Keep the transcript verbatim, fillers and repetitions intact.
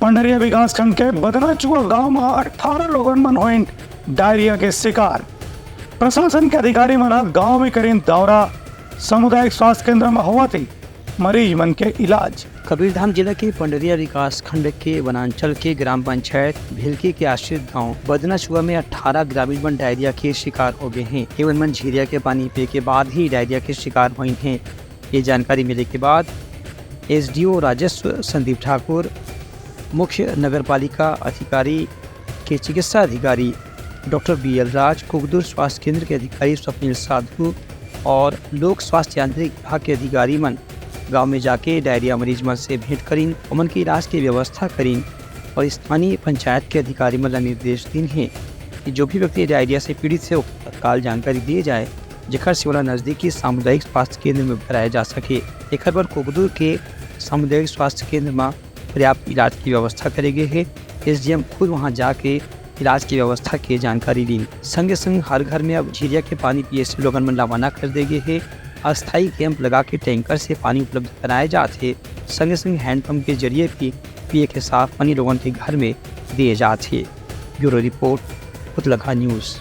पंडरिया विकासखंड के बदनाचुआ गांव म अट्ठारह लोगन मन होइन डायरिया के शिकार। प्रशासन के अधिकारी मन ह गांव में करिन दौरा, सामुदायिक स्वास्थ्य केंद्र म होवत हे मरीज मन के इलाज। कबीरधाम जिला के पंडरिया विकासखंड के वनांचल के ग्राम पंचायत भिलकी के आश्रित गांव बदनाचुआ में अट्ठारह ग्रामीण मन डायरिया के शिकार हो गए हैं। एमन मन झीरिया के पानी पिए के बाद ही डायरिया के शिकार हुए हैं। ये जानकारी मिले के बाद एसडीओ राजस्व संदीप ठाकुर, मुख्य नगर पालिका अधिकारी के चिकित्सा अधिकारी डॉक्टर बी एल राज, कुकदुर स्वास्थ्य केंद्र के अधिकारी स्वप्निल साधु और लोक स्वास्थ्य यांत्रिक विभाग के अधिकारी मन गांव में जाके डायरिया मरीज मन से भेंट करिन, ओमन के इलाज के व्यवस्था करिन और स्थानीय पंचायत के अधिकारी मन ला निर्देश दिन हे कि जो भी व्यक्ति डायरिया से पीड़ित हे, ओकर तत्काल जानकारी दिए जाए, जेकर से ओला नजदीकी सामुदायिक स्वास्थ्य केंद्र में भराया जा सके। एकर बर कुकदुर के सामुदायिक स्वास्थ्य केंद्र म पर्याप्त इलाज की व्यवस्था करे गे हे। एसडीएम खुद वहां जाके इलाज की व्यवस्था के जानकारी लीन। संगे संग हर घर में अब झीरिया के पानी पिए से लोगन मन ला मना कर दे गे हे। अस्थायी कैंप लगा के टैंकर से पानी उपलब्ध कराए जात हे। संगे संग हैंडपंप के जरिए भी पिए के साफ पानी लोगन के घर में दिए जात हे। ब्यूरो रिपोर्ट, फुतलखा न्यूज़।